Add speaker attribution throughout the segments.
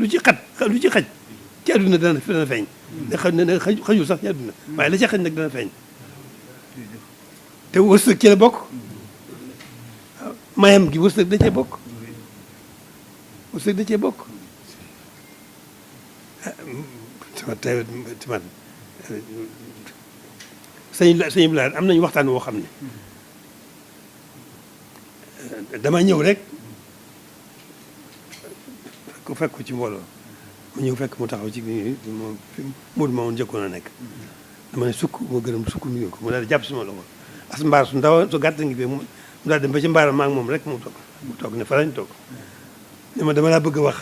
Speaker 1: lu ci xaj ci àdduna dana feeñ. ne xajul sax ci àdduna waaye la ci xaj nag dana feeñ. te wërsëg ci la bokk. waaw mayam gi wërsëg da cee bokk. wërsëg da cee bokk. man sëñ Bilal am nañu waxtaan woo xam ne dama ñëw rek fekk ko ci mbooloo mu ñëw fekk mu taxaw ci moom Modou ma woon jëkkoon a nekk dama ne sukk moo gërëm sukk nuyu ko mu daal di jàpp suma loxo as mbaar su ndaw su gàtt ngi fi mu daal dem ba ci mbaaram maa ngi moom rek mu toog ne fa lañ toog ne ma dama laa bëgg a wax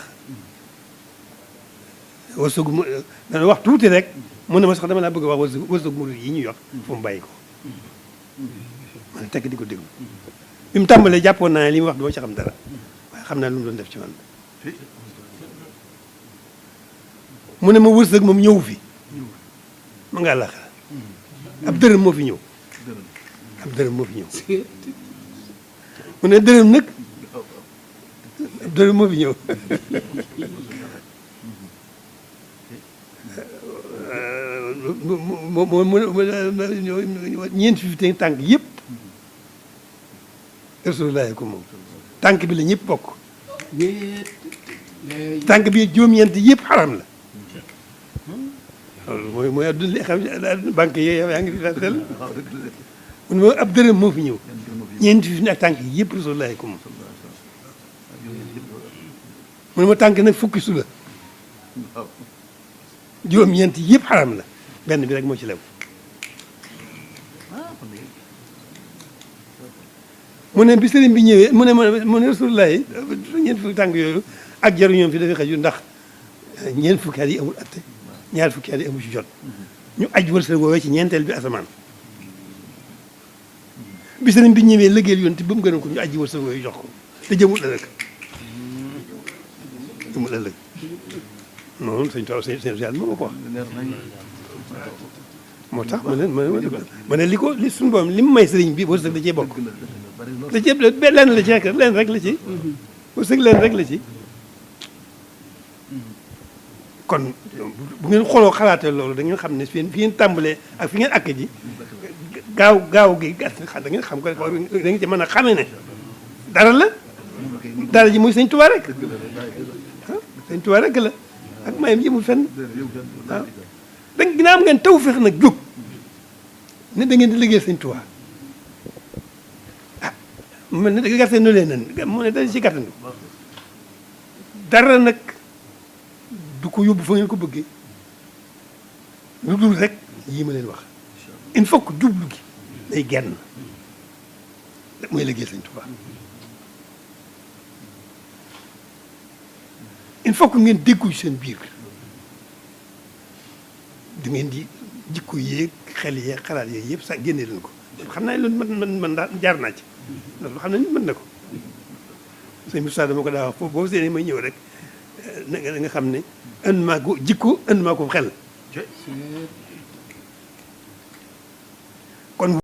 Speaker 1: wërsëgu mu dana wax tuuti rek mu ne ma sax dama laa bëgg a wax wërsëgu murid yi ñuy wax fu mu bàyyi ko ma ne tekk di ko déglu bi mu tàmbalee jàppoon naa ne li mu wax duma ci xam dara waaye xam naa lu mu doon def ci man mu ne ma wërsëg moom ñëw fi ma nga àllaaxira ab dërëm moo fi ñëw ab dërëm moo fi ñëw mu ne dërëm nag ab dërëm moo fi ñëw ñeenti fi tànk yëpp Rasulullah ko moom tànk bi la ñëpp bokk tànk bi juróom-ñeent yëpp xaram la loolu mooy adduna li xam banque yi yaa ngi fi fasel mu ne ab dërëm moo fi ñëw ñeenti fi ak tànk yi yëpp Rasulullah ko moom mu ne ma tànk nag fukki su la juróom-ñeent yëpp xaram la benn bi rek moo ci lew mu ne bi sëriñ bi ñëwee mu ne Rasulullah yi ñeent fukki tànk yooyu ak jaru ñoom fi dafay xaju ndax ñeent fukki at yi amul atte ñaar fukki at yi amul ci jot ñu aj wërsëg woowee ci ñeenteel bi asamaan bi sëriñ bi ñëwee liggéeyal yoon te ba mu gënoon ko ñu aj wërsëg woowee jox ko te jëmul ëllëg jëmul ëllëg noonu sëñ Tuubaa sëñ Yàlla moo ko wax moo tax ma ne li suñu borom li mu may sëriñ bi wërsëg da cee bokk da cee lenn la ci rek lenn rek la ci wërsëg lenn rek la ci kon bu ngeen xooloo xalaatee loolu da ngeen xam ne fi ngeen tàmbalee ak fi ngeen àkk ji gaaw gi da ngeen xam ko da ngeen ci mën a xamee ne dara ji muy sëñ Tuubaa rek sëñ Tuubaa rek la ak mayam yëmul fenn waaw da ginnaaw am ngeen tawfeex nag jóg ne da ngeen di liggéey sëñ Tuubaa ah mu ne da gàttanu leen nan mu ne da ci gàttanu dara nag du ko yóbbu fa ngeen ko bëggee lu dul rek yii ma leen wax il faut que jublu gi day genn mooy liggéey sëñ Tuubaa il faut que ngeen déggu seen biir di ngeen di jikko yéeg xel yeeg xalaat yeeg yëpp sax génne leen ko xam naa loolu man daal jaar naa ci loolu xam naa nit mën na ko sëñ Moussa dama ko daa wax foofu boobu seen may ñëw rek nga xam ne ënd maa ko jikko ënd maa ko xel kon